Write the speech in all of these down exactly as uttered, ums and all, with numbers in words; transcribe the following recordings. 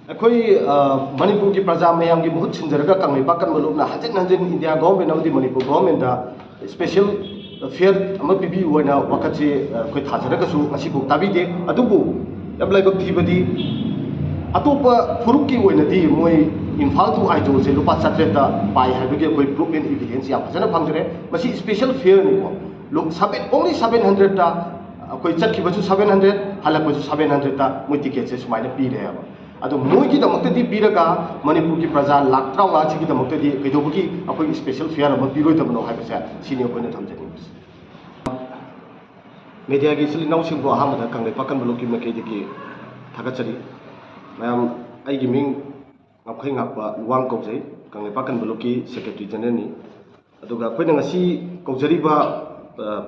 ꯑꯩꯈꯣꯏ ꯃꯅꯤꯄꯨꯔꯒꯤ ꯄ꯭ꯔꯖꯥ ꯃꯌꯥꯝꯒꯤ ꯃꯍꯨꯠ ꯁꯤꯟꯖꯔꯒ ꯀꯪꯂꯩꯄꯥꯛ ꯀꯟꯕ ꯂꯨꯞꯅ ꯍꯟꯖꯤꯟ ꯍꯟꯖꯤꯟ ꯏꯟꯗꯤꯌꯥ ꯒꯣꯚꯔꯟꯃꯦꯟꯠ ꯑꯃꯗꯤ ꯃꯅꯤꯄꯨꯔ ꯒꯣꯚꯔꯟꯃꯦꯟꯠꯇ ꯁ꯭ꯄꯦꯁꯦꯜ ꯐꯤꯌꯔ ꯑꯃ ꯄꯤꯕꯤꯌꯨ ꯍꯥꯏꯅ ꯋꯥꯀꯠꯁꯤ ꯑꯩꯈꯣꯏ ꯊꯥꯖꯔꯒꯁꯨ ꯉꯁꯤꯐꯥꯎ ꯇꯥꯕꯤꯗꯦ꯫ ꯑꯗꯨꯕꯨ ꯌꯥꯝ ꯂꯥꯏꯕꯛ ꯊꯤꯕꯗꯤ ꯑꯇꯣꯞꯄ ꯐꯨꯔꯨꯞꯀꯤ ꯑꯣꯏꯅꯗꯤ ꯃꯣꯏ ꯏꯝꯐꯥꯜ to ꯑꯥꯏꯖꯣꯜꯁꯦ ꯂꯨꯄꯥ ꯆꯥꯇ꯭ꯔꯦꯠꯇ ꯄꯥꯏ ꯍꯥꯏꯕꯒꯤ ꯑꯩꯈꯣꯏ ꯄ꯭ꯔꯨꯐ ꯑꯦꯟ ꯏꯚꯤꯗꯦꯟꯁ ꯌꯥꯝ ꯐꯖꯅ ꯐꯪꯖꯔꯦ꯫ ꯃꯁꯤ ꯁ꯭ꯄꯦꯁꯦꯜ ꯐꯤꯌꯔꯅꯤꯀꯣ꯫ ꯁꯕꯦꯟ ꯑꯣꯡꯂꯤ ꯁꯕꯦꯟ ꯍꯟꯗ꯭ꯔꯦꯠꯇ ꯑꯩꯈꯣꯏ ꯆꯠꯈꯤꯕꯁꯨ ꯁꯕꯦꯟ ꯍꯟꯗ꯭ꯔꯦꯠ, ꯍꯜꯂꯛꯄꯁꯨ ꯁꯕꯦꯟ ꯍꯟꯗ꯭ꯔꯦꯠꯇ ꯃꯣꯏ ꯇꯤꯀꯦꯠꯁꯦ ꯁꯨꯃꯥꯏꯅ ꯄꯤꯔꯦꯕ꯫ ꯑꯗꯣ ꯃꯣꯏꯒꯤꯗꯃꯛꯇꯗꯤ ꯄꯤꯔꯒ ꯃꯅꯤꯄꯨꯔꯒꯤ ꯄ꯭ꯔꯖꯥ ꯂꯥꯛ ꯇꯔꯥꯃꯉꯥꯁꯤꯒꯤꯗꯃꯛꯇꯗꯤ ꯀꯩꯗꯧꯕꯒꯤ ꯑꯩꯈꯣꯏ ꯁ꯭ꯄꯦꯁꯦꯜ ꯐꯤꯌꯔ ꯑꯃ ꯄꯤꯔꯣꯏꯗꯕꯅꯣ ꯍꯥꯏꯕꯁꯦ ꯁꯤꯅꯤ ꯑꯩꯈꯣꯏꯅ ꯊꯝꯖꯅꯤꯡꯕꯁꯦ꯫ ꯃꯦꯗꯤꯌꯥꯒꯤ ꯏꯆꯤꯜ ꯏꯅꯥꯎꯁꯤꯡꯕꯨ ꯑꯍꯥꯟꯕꯗ ꯀꯪꯂꯩꯄꯥꯛ ꯀꯟꯕ ꯂꯨꯞꯀꯤ ꯃꯥꯏꯀꯩꯗꯒꯤ ꯊꯥꯒꯠꯆꯔꯤ꯫ ꯃꯌꯥꯝ, ꯑꯩꯒꯤ ꯃꯤꯡ ꯉꯝꯈꯩ ꯉꯥꯛꯄ ꯂꯨꯋꯥꯡ ꯀꯧꯖꯩ꯫ ꯀꯪꯂꯩꯄꯥꯛ ꯀꯟꯕ ꯂꯨꯞꯀꯤ ꯁꯦꯀ꯭ꯔꯦꯇꯔꯤ ꯖꯦꯅꯔꯦꯜꯅꯤ꯫ ꯑꯗꯨꯒ ꯑꯩꯈꯣꯏꯅ ꯉꯁꯤ ꯀꯧꯖꯔꯤꯕ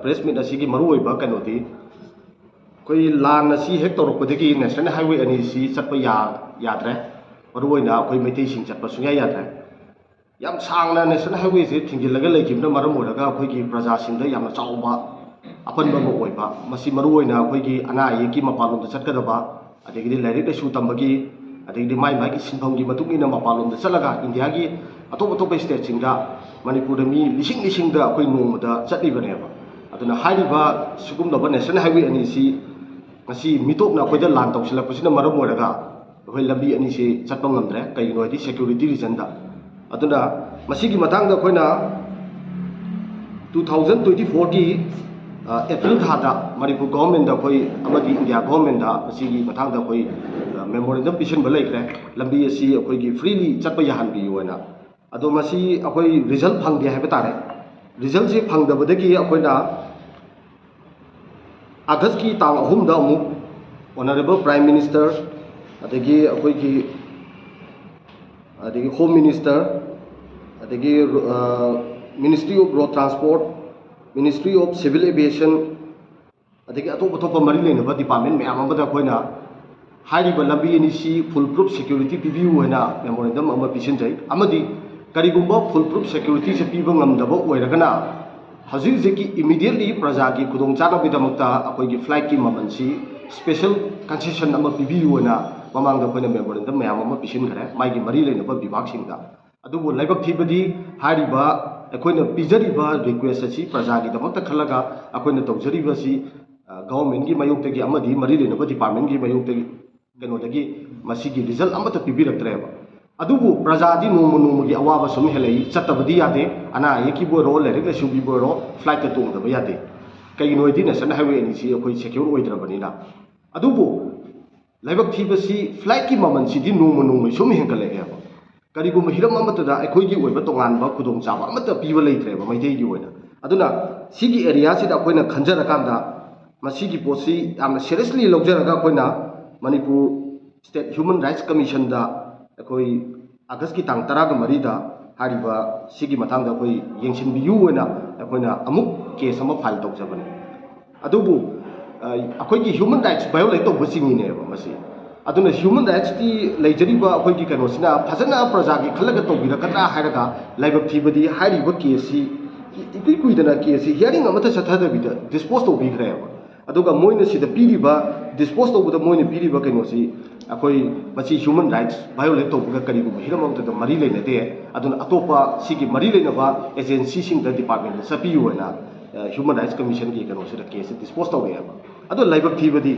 ꯄ꯭ꯔꯦꯁ ꯃꯤꯠ ꯑꯁꯤꯒꯤ ꯃꯔꯨꯑꯣꯏꯕ ꯀꯩꯅꯣꯗꯤ, ꯑꯩꯈꯣꯏ ꯂꯥꯟ ꯑꯁꯤ ꯍꯦꯛ ꯇꯧꯔꯛꯄꯗꯒꯤ ꯅꯦꯁꯅꯦꯜ ꯍꯥꯏꯋꯦ ꯑꯅꯤꯁꯤ ꯆꯠꯄ ꯌꯥ-, ꯌꯥꯗ꯭ꯔꯦ꯫ ꯃꯔꯨꯑꯣꯏꯅ ꯑꯩꯈꯣꯏ ꯃꯩꯇꯩꯁꯤꯡ ꯆꯠꯄ ꯁꯨꯡꯌꯥ ꯌꯥꯗ꯭ꯔꯦ꯫ ꯌꯥꯝ ꯁꯥꯡꯅ ꯅꯦꯁꯅꯦꯜ ꯍꯥꯏꯋꯦꯁꯦ ꯊꯤꯡꯖꯤꯜꯂꯒ ꯂꯩꯈꯤꯕꯅ ꯃꯔꯝ ꯑꯣꯏꯔꯒ ꯑꯩꯈꯣꯏꯒꯤ ꯄ꯭ꯔꯖꯥꯁꯤꯡꯗ ꯌꯥꯝꯅ ꯆꯥꯎꯕ ꯑꯄꯟꯕ ꯑꯃ ꯑꯣꯏꯕ꯫ ꯃꯁꯤ ꯃꯔꯨꯑꯣꯏꯅ ꯑꯩꯈꯣꯏꯒꯤ ꯑꯅꯥ ꯑꯌꯦꯛꯀꯤ ꯃꯄꯥꯟꯂꯣꯝꯗ ꯆꯠꯀꯗꯕ, ꯑꯗꯒꯤꯗꯤ ꯂꯥꯏꯔꯤꯛ ꯂꯥꯏꯁꯨ ꯇꯝꯕꯒꯤ, ꯑꯗꯒꯤꯗꯤ ꯃꯥꯏ ꯃꯥꯏꯒꯤ ꯁꯤꯟꯐꯝꯒꯤ ꯃꯇꯨꯡ ꯏꯟꯅ ꯃꯄꯥꯟꯂꯣꯝꯗ ꯆꯠꯂꯒ ꯏꯟꯗꯤꯌꯥꯒꯤ ꯑꯇꯣꯞ ꯑꯇꯣꯞꯄ ꯁ꯭ꯇꯦꯠꯁꯤꯡꯗ ꯃꯅꯤꯄꯨꯔꯗ ꯃꯤ ꯂꯤꯁꯤꯡ ꯂꯤꯁꯤꯡꯗ ꯑꯩꯈꯣꯏ ꯅꯣꯡꯃꯗ ꯆꯠꯂꯤꯕꯅꯦꯕ꯫ ꯑꯗꯨꯅ ꯍꯥꯏꯔꯤꯕ ꯁꯤꯒꯨꯝꯂꯕ ꯅꯦꯁꯅꯦꯜ ꯍꯥꯏꯋꯦ ꯑꯅꯤꯁꯤ ꯉꯁꯤ ꯃꯤꯇꯣꯞꯅ ꯑꯩꯈꯣꯏꯗ ꯂꯥꯟ ꯇꯧꯁꯤꯜꯂꯛꯄꯁꯤꯅ ꯃꯔꯝ ꯑꯣꯏꯔꯒ ꯑꯩꯈꯣꯏ ꯂꯝꯕꯤ ꯑꯅꯤꯁꯤ ꯆꯠꯄ ꯉꯝꯗ꯭ꯔꯦ꯫ ꯀꯩꯒꯤꯅꯣ ꯍꯥꯏꯗꯤ ꯁꯦꯀ꯭ꯌꯨꯔꯤꯇꯤ ꯔꯤꯖꯟꯗ꯫ ꯑꯗꯨꯅ ꯃꯁꯤꯒꯤ ꯃꯇꯥꯡꯗ ꯑꯩꯈꯣꯏꯅ ꯇꯨ ꯊꯥꯎꯖꯟ ꯇ꯭ꯋꯦꯟꯇꯤ ꯐꯣꯔꯒꯤ ꯑꯦꯄ꯭ꯔꯤꯜ ꯊꯥꯗ ꯃꯅꯤꯄꯨꯔ ꯒꯣꯚꯔꯟꯃꯦꯟꯠꯇ ꯑꯩꯈꯣꯏ ꯑꯃꯗꯤ ꯏꯟꯗꯤꯌꯥ ꯒꯣꯚꯔꯟꯃꯦꯟꯠꯇ ꯃꯁꯤꯒꯤ ꯃꯇꯥꯡꯗ ꯑꯩꯈꯣꯏ ꯃꯦꯃꯣꯔꯦꯟꯗꯝ ꯄꯤꯁꯤꯟꯕ ꯂꯩꯈ꯭ꯔꯦ, ꯂꯝꯕꯤ ꯑꯁꯤ ꯑꯩꯈꯣꯏꯒꯤ ꯐ꯭ꯔꯤꯂꯤ ꯆꯠꯄ ꯌꯥꯍꯟꯕꯤꯌꯨ ꯍꯥꯏꯅ꯫ ꯑꯗꯣ ꯃꯁꯤ ꯑꯩꯈꯣꯏ ꯔꯤꯖꯜ ꯐꯪꯗꯦ ꯍꯥꯏꯕ ꯇꯥꯔꯦ꯫ ꯔꯤꯖꯜꯁꯤ ꯐꯪꯗꯕꯗꯒꯤ ꯑꯩꯈꯣꯏꯅ ꯑꯥꯒꯁꯀꯤ ꯇꯥꯡ ꯑꯍꯨꯝꯗ ꯑꯃꯨꯛ ꯑꯣꯅꯔꯦꯕꯜ ꯄ꯭ꯔꯥꯏꯝ ꯃꯤꯅꯤꯁꯇꯔ, ꯑꯗꯒꯤ ꯑꯩꯈꯣꯏꯒꯤ, ꯑꯗꯒꯤ ꯍꯣꯝ ꯃꯤꯅꯤꯁꯇꯔ, ꯑꯗꯒꯤ ministry of road transport, ministry of civil aviation, ꯑꯗꯒꯤ ꯑꯇꯣꯞ ꯑꯇꯣꯞꯄ ꯃꯔꯤ ꯂꯩꯅꯕ ꯗꯤꯄꯥꯔꯠꯃꯦꯟ ꯃꯌꯥꯝ ꯑꯃꯗ ꯑꯩꯈꯣꯏꯅ ꯍꯥꯏꯔꯤꯕ ꯂꯝꯕꯤ ꯑꯅꯤꯁꯤ ꯐꯨꯜ ꯄ꯭ꯔꯨꯐ ꯁꯦꯀ꯭ꯌꯨꯔꯤꯇꯤ ꯄꯤꯕꯤꯌꯨ ꯍꯥꯏꯅ ꯃꯦꯃꯣꯔꯦꯟꯗꯝ ꯑꯃ ꯄꯤꯁꯤꯟꯖꯩ꯫ ꯑꯃꯗꯤ ꯀꯔꯤꯒꯨꯝꯕ ꯐꯨꯜ ꯄ꯭ꯔꯨꯐ ꯁꯦꯀ꯭ꯌꯨꯔꯤꯇꯤꯁꯦ ꯄꯤꯕ ꯉꯝꯗꯕ ꯑꯣꯏꯔꯒꯅ ꯍꯧꯖꯤꯛ ꯍꯧꯖꯤꯛꯀꯤ ꯏꯃꯤꯗꯤꯌꯦꯠꯂꯤ ꯄ꯭ꯔꯖꯥꯒꯤ ꯈꯨꯗꯣꯡꯆꯥꯅꯕꯒꯤꯗꯃꯛꯇ ꯑꯩꯈꯣꯏꯒꯤ ꯐ꯭ꯂꯥꯏꯠꯀꯤ ꯃꯃꯜꯁꯤ ꯁ꯭ꯄꯦꯁꯦꯜ ꯀꯟꯁꯦꯁꯟ ꯑꯃ ꯄꯤꯕꯤꯌꯨꯅ ꯃꯃꯥꯡꯗ ꯑꯩꯈꯣꯏꯅ ꯃꯦꯃꯣꯔꯦꯟꯗꯝ ꯃꯌꯥꯝ ꯑꯃ ꯄꯤꯁꯤꯟꯈ꯭ꯔꯦ ꯃꯥꯒꯤ ꯃꯔꯤ ꯂꯩꯅꯕ ꯕꯤꯚꯥꯒꯁꯤꯡꯗ꯫ ꯑꯗꯨꯕꯨ ꯂꯥꯏꯕꯛ ꯊꯤꯕꯗꯤ ꯍꯥꯏꯔꯤꯕ ꯑꯩꯈꯣꯏꯅ ꯄꯤꯖꯔꯤꯕ ꯔꯤꯀ꯭ꯋꯦꯁ ꯑꯁꯤ ꯄ꯭ꯔꯖꯥꯒꯤꯗꯃꯛꯇ ꯈꯜꯂꯒ ꯑꯩꯈꯣꯏꯅ ꯇꯧꯖꯔꯤꯕꯁꯤ ꯒꯚꯔꯟꯃꯦꯟꯒꯤ ꯃꯥꯌꯣꯛꯇꯒꯤ ꯑꯃꯗꯤ ꯃꯔꯤ ꯂꯩꯅꯕ ꯗꯤꯄꯥꯔꯠꯃꯦꯟꯒꯤ ꯃꯥꯌꯣꯛꯇꯒꯤ ꯀꯩꯅꯣꯗꯒꯤ ꯃꯁꯤꯒꯤ ꯔꯤꯖꯜ ꯑꯃꯠꯇ ꯄꯤꯕꯤꯔꯛꯇ꯭ꯔꯦꯕ꯫ ꯑꯗꯨꯕꯨ ꯄ꯭ꯔꯖꯥꯗꯤ ꯅꯣꯡꯃ ꯅꯣꯡꯃꯒꯤ ꯑꯋꯥꯕ ꯁꯨꯝ ꯍꯦꯜꯂꯛꯏ, ꯆꯠꯇꯕꯗꯤ ꯌꯥꯗꯦ, ꯑꯅꯥ ꯑꯌꯦꯛꯀꯤꯕꯨ ꯑꯣꯏꯔꯣ, ꯂꯥꯏꯔꯤꯛ ꯂꯥꯏꯁꯨꯒꯤꯕꯨ ꯑꯣꯏꯔꯣ, ꯐ꯭ꯂꯥꯏꯠꯇ ꯇꯣꯡꯗꯕ ꯌꯥꯗꯦ꯫ ꯀꯩꯒꯤꯅꯣ ꯍꯥꯏꯗꯤ ꯅꯦꯁꯅꯦꯜ ꯍꯥꯏꯋꯦ ꯑꯅꯤꯁꯤ ꯑꯩꯈꯣꯏ ꯁꯦꯀ꯭ꯌꯣꯔ ꯑꯣꯏꯗ꯭ꯔꯕꯅꯤꯅ꯫ ꯑꯗꯨꯕꯨ ꯂꯥꯏꯕꯛ ꯊꯤꯕꯁꯤ ꯐ꯭ꯂꯥꯏꯠꯀꯤ ꯃꯃꯜꯁꯤꯗꯤ ꯅꯣꯡꯃ ꯅꯣꯡꯃꯒꯤ ꯁꯨꯝ ꯍꯦꯟꯒꯠꯂꯛꯑꯦꯕ꯫ ꯀꯔꯤꯒꯨꯝꯕ ꯍꯤꯔꯝ ꯑꯃꯠꯇꯗ ꯑꯩꯈꯣꯏꯒꯤ ꯑꯣꯏꯕ ꯇꯣꯉꯥꯟꯕ ꯈꯨꯗꯣꯡꯆꯥꯕ ꯑꯃꯠꯇ ꯄꯤꯕ ꯂꯩꯇ꯭ꯔꯦꯕ ꯃꯩꯇꯩꯒꯤ ꯑꯣꯏꯅ꯫ ꯑꯗꯨꯅ ꯁꯤꯒꯤ ꯑꯦꯔꯤꯌꯥꯁꯤꯗ ꯑꯩꯈꯣꯏꯅ ꯈꯟꯖꯔꯀꯥꯟꯗ ꯃꯁꯤꯒꯤ ꯄꯣꯠꯁꯤ ꯌꯥꯝꯅ ꯁꯦꯔꯤꯌꯁꯂꯤ ꯂꯧꯖꯔꯒ ꯑꯩꯈꯣꯏꯅ ꯃꯅꯤꯄꯨꯔ ꯁ꯭ꯇꯦꯠ ꯍ꯭ꯌꯨꯃꯟ ꯔꯥꯏꯠꯁ ꯀꯃꯤꯁꯟꯗ ꯑꯩꯈꯣꯏ ꯑꯥꯒꯁꯀꯤ ꯇꯥꯡ ꯇꯔꯥꯒ ꯃꯔꯤꯗ ꯍꯥꯏꯔꯤꯕ ꯁꯤꯒꯤ ꯃꯇꯥꯡꯗ ꯑꯩꯈꯣꯏ ꯌꯦꯡꯁꯤꯟꯕꯤꯌꯨ ꯑꯣꯏꯅ ꯑꯩꯈꯣꯏꯅ ꯑꯃꯨꯛ ꯀꯦꯁ ꯑꯃ ꯐꯥꯏꯜ ꯇꯧꯖꯕꯅꯤ꯫ ꯑꯗꯨꯕꯨ ꯑ, ꯑꯩꯈꯣꯏꯒꯤ ꯍ꯭ꯌꯨꯃꯟ ꯔꯥꯏꯠꯁ ꯚꯥꯏꯑꯣꯂꯦꯠ ꯇꯧꯕ ꯆꯤꯡꯉꯤꯅꯦꯕ ꯃꯁꯤ꯫ ꯑꯗꯨꯅ ꯍ꯭ꯌꯨꯃꯟ ꯔꯥꯏꯠꯁꯇꯤ ꯂꯩꯖꯔꯤꯕ ꯑꯩꯈꯣꯏꯒꯤ ꯀꯩꯅꯣꯁꯤꯅ ꯐꯖꯅ ꯄ꯭ꯔꯖꯥꯒꯤ ꯈꯜꯂꯒ ꯇꯧꯕꯤꯔꯛꯀꯗ꯭ꯔꯥ ꯍꯥꯏꯔꯒ ꯂꯥꯏꯕꯛ ꯊꯤꯕꯗꯤ ꯍꯥꯏꯔꯤꯕ ꯀꯦꯁꯁꯤ ꯏ-, ꯏꯀꯨꯏ ꯀꯨꯏꯗꯅ ꯀꯦꯁꯁꯤ ꯍꯤꯌꯥꯔꯤꯡ ꯑꯃꯠꯇ ꯆꯠꯊꯗꯕꯤꯗ ꯗꯤꯁꯄꯣꯁ ꯇꯧꯕꯤꯈ꯭ꯔꯦꯕ꯫ ꯑꯗꯨꯒ ꯃꯣꯏꯅ ꯁꯤꯗ ꯄꯤꯔꯤꯕ, ꯗꯤꯁꯄꯣꯁ ꯇꯧꯕꯗ ꯃꯣꯏꯅ ꯄꯤꯔꯤꯕ ꯀꯩꯅꯣꯁꯤ ꯑꯩꯈꯣꯏ ꯃꯁꯤ ꯍ꯭ꯌꯨꯃꯟ ꯔꯥꯏꯠꯁ ꯚꯥꯏꯑꯣꯂꯦꯠ ꯇꯧꯕꯒ ꯀꯔꯤꯒꯨꯝꯕ ꯍꯤꯔꯝ ꯑꯃꯠꯇꯗ ꯃꯔꯤ ꯂꯩꯅꯗꯦ꯫ ꯑꯗꯨꯅ ꯑꯇꯣꯞꯄ ꯁꯤꯒꯤ ꯃꯔꯤ ꯂꯩꯅꯕ ꯑꯦꯖꯦꯟꯁꯤꯁꯤꯡꯗ, ꯗꯤꯄꯥꯔꯠꯃꯦꯟꯗ ꯆꯠꯄꯤꯌꯨ ꯍꯥꯏꯅ, ꯑ, ꯍ꯭ꯌꯨꯃꯟ ꯔꯥꯏꯠꯁ ꯀꯃꯤꯁꯟꯒꯤ ꯀꯩꯅꯣꯁꯤꯗ ꯀꯦꯁꯁꯦ ꯗꯤꯁꯄꯣꯁ ꯇꯧꯔꯛꯑꯦꯕ꯫ ꯑꯗꯣ ꯂꯥꯏꯕꯛ ꯊꯤꯕꯗꯤ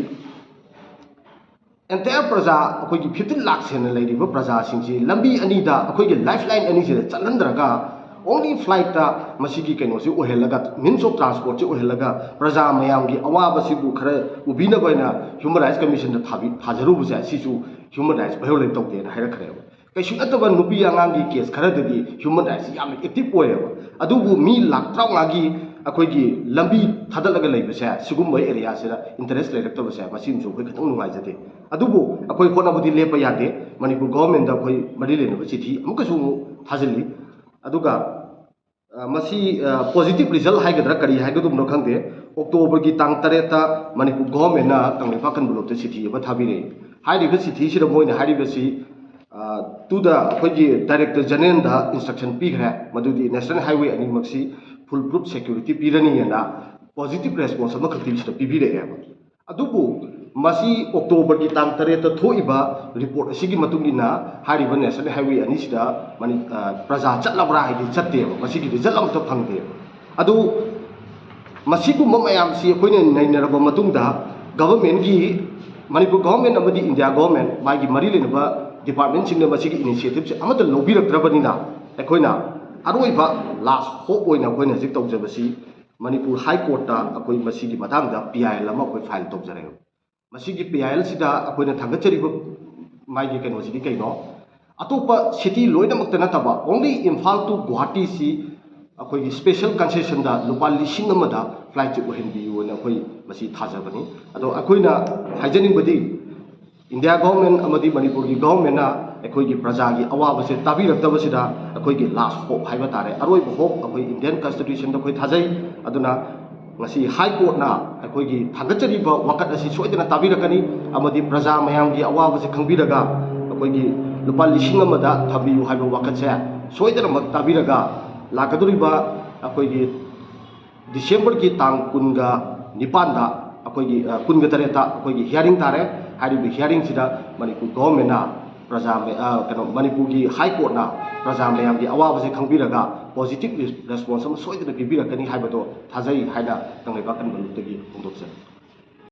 ꯑꯦꯟꯇꯥꯌꯔ ꯄ꯭ꯔꯖꯥ, ꯑꯩꯈꯣꯏꯒꯤ ꯐꯤꯐꯇꯤꯟ ꯂꯥꯛ ꯍꯦꯟꯅ ꯂꯩꯔꯤꯕ ꯄ꯭ꯔꯖꯥꯁꯤꯡꯁꯤ ꯂꯝꯕꯤ ꯑꯅꯤꯗ, ꯑꯩꯈꯣꯏꯒꯤ ꯂꯥꯏꯐ ꯂꯥꯏꯟ ꯑꯅꯤꯁꯤꯗ ꯆꯠꯍꯟꯗ꯭ꯔꯒ ꯑꯣꯡꯂꯤ ꯐ꯭ꯂꯥꯏꯠꯇ ꯃꯁꯤꯒꯤ ꯀꯩꯅꯣꯁꯤ ꯑꯣꯏꯍꯜꯂꯒ, ꯃꯤꯟꯁ ꯑꯣꯐ ꯇ꯭ꯔꯥꯟꯁꯄꯣꯔꯠꯁꯤ ꯑꯣꯏꯍꯜꯂꯒ ꯄ꯭ꯔꯖꯥ ꯃꯌꯥꯝꯒꯤ ꯑꯋꯥꯕꯁꯤꯕꯨ ꯈꯔ ꯎꯕꯤꯅꯕ ꯍꯥꯏꯅ ꯍ꯭ꯌꯨꯃꯟ ꯔꯥꯏꯠꯁ ꯀꯃꯤꯁꯟꯗ ꯊꯥꯕꯤ-, ꯊꯥꯖꯔꯨꯕꯁꯦ ꯁꯤꯁꯨ ꯍ꯭ꯌꯨꯃꯟ ꯔꯥꯏꯠꯁ ꯚꯥꯏꯑꯣꯂꯦꯠ ꯇꯧꯗꯦꯅ ꯍꯥꯏꯔꯛꯈ꯭ꯔꯦꯕ꯫ ꯀꯩꯁꯨ ꯅꯠꯇꯕ ꯅꯨꯄꯤ ꯑꯉꯥꯡꯒꯤ ꯀꯦꯁ ꯈꯔꯗꯗꯤ ꯍ꯭ꯌꯨꯃꯟ ꯔꯥꯏꯠꯁꯤ ꯌꯥꯝꯅ ꯑꯦꯛꯇꯤꯚ ꯑꯣꯏꯌꯦꯕ꯫ ꯑꯗꯨꯕꯨ ꯃꯤ ꯂꯥꯛ ꯇꯔꯥꯃꯉꯥꯒꯤ ꯑꯩꯈꯣꯏꯒꯤ ꯂꯝꯕꯤ ꯊꯥꯗꯠꯂꯒ ꯂꯩꯕꯁꯦ, ꯁꯤꯒꯨꯝꯕ ꯑꯦꯔꯤꯌꯥꯁꯤꯗ ꯏꯟꯇꯔꯦꯁ ꯂꯩꯔꯛꯇꯕꯁꯦ, ꯃꯁꯤꯃꯁꯨ ꯑꯩꯈꯣꯏ ꯈꯤꯇꯪ ꯅꯨꯡꯉꯥꯏꯖꯗꯦ꯫ ꯑꯗꯨꯕꯨ ꯑꯩꯈꯣꯏ ꯍꯣꯠꯅꯕꯗꯤ ꯂꯦꯞꯄ ꯌꯥꯗꯦ꯫ ꯃꯅꯤꯄꯨꯔ ꯒꯣꯚꯔꯟꯃꯦꯟꯠꯗ ꯑꯩꯈꯣꯏ ꯃꯔꯤ ꯂꯩꯅꯕ ꯆꯤꯊꯤ ꯑꯃꯨꯛꯀꯁꯨ ꯑꯃꯨꯛ ꯊꯥꯖꯤꯜꯂꯤ꯫ ꯑꯗꯨꯒ ꯑ, ꯃꯁꯤ, ꯑ, ꯄꯣꯖꯤꯇꯤꯚ ꯔꯤꯖꯜꯠ ꯍꯥꯏꯒꯗ꯭ꯔꯥ ꯀꯔꯤ ꯍꯥꯏꯒꯗꯕꯅꯣ ꯈꯪꯗꯦ, ꯑꯣꯛꯇꯣꯕꯔꯒꯤ ꯇꯥꯡ ꯇꯔꯦꯠꯇ ꯃꯅꯤꯄꯨꯔ ꯒꯣꯚꯔꯟꯃꯦꯟꯠꯅ ꯀꯪꯂꯩꯄꯥꯛ ꯀꯟꯚꯣꯂꯨꯞꯇ ꯆꯤꯊꯤ ꯑꯃ ꯊꯥꯕꯤꯔꯛꯏ꯫ ꯍꯥꯏꯔꯤꯕ ꯆꯤꯊꯤꯁꯤꯗ ꯃꯣꯏꯅ ꯍꯥꯏꯔꯤꯕꯁꯤ, ꯑ, ꯇꯨꯗ ꯑꯩꯈꯣꯏꯒꯤ ꯗꯥꯏꯔꯦꯛꯇꯔ ꯖꯦꯅꯔꯦꯜꯗ ꯏꯟꯁꯇ꯭ꯔꯛꯁꯟ ꯄꯤꯈ꯭ꯔꯦ, ꯃꯗꯨꯗꯤ ꯅꯦꯁꯅꯦꯜ ꯍꯥꯏꯋꯦ ꯑꯅꯤꯃꯛꯁꯤ ꯐꯨꯜ ꯄ꯭ꯔꯨꯐ ꯁꯦꯀ꯭ꯌꯨꯔꯤꯇꯤ ꯄꯤꯔꯅꯤꯅ ꯄꯣꯖꯤꯇꯤꯚ ꯔꯦꯁꯄꯣꯟꯁ ꯑꯃꯈꯛꯇꯤ ꯁꯤꯗ ꯄꯤꯕꯤꯔꯛꯑꯦꯕ꯫ ꯑꯗꯨꯕꯨ ꯃꯁꯤ ꯑꯣꯛꯇꯣꯕꯔꯒꯤ ꯇꯥꯡ ꯇꯔꯦꯠꯇ ꯊꯣꯛꯏꯕ ꯔꯤꯄꯣꯔꯠ ꯑꯁꯤꯒꯤ ꯃꯇꯨꯡ ꯏꯟꯅ ꯍꯥꯏꯔꯤꯕ ꯅꯦꯁꯅꯦꯜ ꯍꯥꯏꯋꯦ ꯑꯅꯤꯁꯤꯗ ꯃꯅꯤ-, ꯑ, ꯄ꯭ꯔꯖꯥ ꯆꯠꯂꯕ꯭ꯔꯥ ꯍꯥꯏꯗꯤ ꯆꯠꯇꯦꯕ, ꯃꯁꯤꯒꯤ ꯔꯤꯖꯜ ꯑꯃꯠꯇ ꯐꯪꯗꯦꯕ꯫ ꯑꯗꯨ ꯃꯁꯤꯒꯨꯝꯕ ꯃꯌꯥꯝꯁꯤ ꯑꯩꯈꯣꯏꯅ ꯅꯩꯅꯔꯕ ꯃꯇꯨꯡꯗ ꯒꯚꯔꯟꯃꯦꯟꯒꯤ, ꯃꯅꯤꯄꯨꯔ ꯒꯚꯔꯟꯃꯦꯟ ꯑꯃꯗꯤ ꯏꯟꯗꯤꯌꯥ ꯒꯚꯔꯟꯃꯦꯟ ꯃꯥꯒꯤ ꯃꯔꯤ ꯂꯩꯅꯕ ꯗꯤꯄꯥꯔꯠꯃꯦꯟꯁꯤꯡꯅ ꯃꯁꯤꯒꯤ ꯏꯅꯤꯁꯤꯌꯦꯇꯤꯞꯁꯦ ꯑꯃꯠꯇ ꯂꯧꯕꯤꯔꯛꯇ꯭ꯔꯕꯅꯤꯅ ꯑꯩꯈꯣꯏꯅ ꯑꯔꯣꯏꯕ ꯂꯥꯁ ꯍꯣꯞ ꯑꯣꯏꯅ ꯑꯩꯈꯣꯏꯅ ꯍꯧꯖꯤꯛ ꯇꯧꯖꯕꯁꯤ ꯃꯅꯤꯄꯨꯔ ꯍꯥꯏ ꯀꯣꯔꯠꯇ ꯑꯩꯈꯣꯏ ꯃꯁꯤꯒꯤ ꯃꯇꯥꯡꯗ ꯄꯤ ꯑꯥꯏ ꯑꯦꯜ ꯑꯃ ꯑꯩꯈꯣꯏ ꯐꯥꯏꯜ ꯇꯧꯖꯔꯦ꯫ ꯃꯁꯤꯒꯤ ꯄꯤ ꯑꯥꯏ ꯑꯦꯜꯁꯤꯗ ꯑꯩꯈꯣꯏꯅ ꯊꯥꯡꯒꯠꯆꯔꯤꯕ ꯃꯥꯒꯤ ꯀꯩꯅꯣꯁꯤꯗꯤ ꯀꯩꯅꯣ, ꯑꯇꯣꯞꯄ ꯁꯤꯇꯤ ꯂꯣꯏꯅꯃꯛꯇ ꯅꯠꯇꯕ, ꯑꯣꯡꯂꯤ ꯏꯝꯐꯥꯜ ꯇꯨ ꯒꯨꯋꯥꯍꯥꯇꯤꯁꯤ ꯑꯩꯈꯣꯏꯒꯤ ꯁ꯭ꯄꯦꯁꯦꯜ ꯀꯟꯁꯦꯁꯟꯗ ꯂꯨꯄꯥ ꯂꯤꯁꯤꯡ ꯑꯃꯗ ꯐ꯭ꯂꯥꯏꯠꯁꯤ ꯑꯣꯏꯍꯟꯕꯤꯌꯨꯅ ꯑꯩꯈꯣꯏ ꯃꯁꯤ ꯊꯥꯖꯕꯅꯤ꯫ ꯑꯗꯣ ꯑꯩꯈꯣꯏꯅ ꯍꯥꯏꯖꯅꯤꯡꯕꯗꯤ, ꯏꯟꯗꯤꯌꯥ ꯒꯣꯚꯔꯟꯃꯦꯟ ꯑꯃꯗꯤ ꯃꯅꯤꯄꯨꯔꯒꯤ ꯒꯣꯚꯔꯟꯃꯦꯟꯅ ꯑꯩꯈꯣꯏꯒꯤ ꯄ꯭ꯔꯖꯥꯒꯤ ꯑꯋꯥꯕꯁꯦ ꯇꯥꯕꯤꯔꯛꯇꯕꯁꯤꯗ ꯑꯩꯈꯣꯏꯒꯤ ꯂꯥꯁ ꯍꯣꯞ ꯍꯥꯏꯕ ꯇꯥꯔꯦ, ꯑꯔꯣꯏꯕ ꯍꯣꯞ ꯑꯩꯈꯣꯏ ꯏꯟꯗꯤꯌꯟ ꯀꯟꯁꯇꯤꯇ꯭ꯌꯨꯁꯟꯗ ꯑꯩꯈꯣꯏ ꯊꯥꯖꯩ꯫ ꯑꯗꯨꯅ ꯉꯁꯤ ꯍꯥꯏ ꯀꯣꯔꯠꯅ ꯑꯩꯈꯣꯏꯒꯤ ꯊꯥꯡꯒꯠꯆꯔꯤꯕ ꯋꯥꯀꯠ ꯑꯁꯤ ꯁꯣꯏꯗꯅ ꯇꯥꯕꯤꯔꯛꯀꯅꯤ ꯑꯃꯗꯤ ꯄ꯭ꯔꯖꯥ ꯃꯌꯥꯝꯒꯤ ꯑꯋꯥꯕꯁꯦ ꯈꯪꯕꯤꯔꯒ ꯑꯩꯈꯣꯏꯒꯤ ꯂꯨꯄꯥ ꯂꯤꯁꯤꯡ ꯑꯃꯗ ꯊꯝꯕꯤꯌꯨ ꯍꯥꯏꯕ ꯋꯥꯀꯠꯁꯦ ꯁꯣꯏꯗꯅꯃꯛ ꯇꯥꯕꯤꯔꯒ ꯂꯥꯛꯀꯗꯧꯔꯤꯕ ꯑꯩꯈꯣꯏꯒꯤ ꯗꯤꯁꯦꯝꯕꯔꯒꯤ ꯇꯥꯡ ꯀꯨꯟꯒ ꯅꯤꯄꯥꯟꯗ ꯑꯩꯈꯣꯏꯒꯤ, ꯑ, ꯀꯨꯟꯒ ꯇꯔꯦꯠꯇ ꯑꯩꯈꯣꯏꯒꯤ ꯍꯤꯌꯥꯔꯤꯡ ꯇꯥꯔꯦ꯫ ꯍꯥꯏꯔꯤꯕ ꯍꯤꯌꯥꯔꯤꯡꯁꯤꯗ ꯃꯅꯤꯄꯨꯔ ꯒꯣꯚꯔꯟꯃꯦꯟꯅ ꯄ꯭ꯔꯖꯥ ꯃ-, ꯑ, ꯀꯩꯅꯣ, ꯃꯅꯤꯄꯨꯔꯒꯤ ꯍꯥꯏ ꯀꯣꯔꯠꯅ ꯄ꯭ꯔꯖꯥ ꯃꯌꯥꯝꯒꯤ ꯑꯋꯥꯕꯁꯦ ꯈꯪꯕꯤꯔꯒ ꯄꯣꯖꯤꯇꯤꯚ ꯔꯦꯁ-, ꯔꯦꯁꯄꯣꯟꯁ ꯑꯃ ꯁꯣꯏꯗꯅ ꯄꯤꯕꯤꯔꯛꯀꯅꯤ ꯍꯥꯏꯕꯗꯣ ꯊꯥꯖꯩ ꯍꯥꯏꯅ ꯀꯪꯂꯩꯄꯥꯛ ꯀꯟꯕ ꯂꯨꯞꯇꯒꯤ ꯐꯣꯡꯗꯣꯛꯆꯔꯤ꯫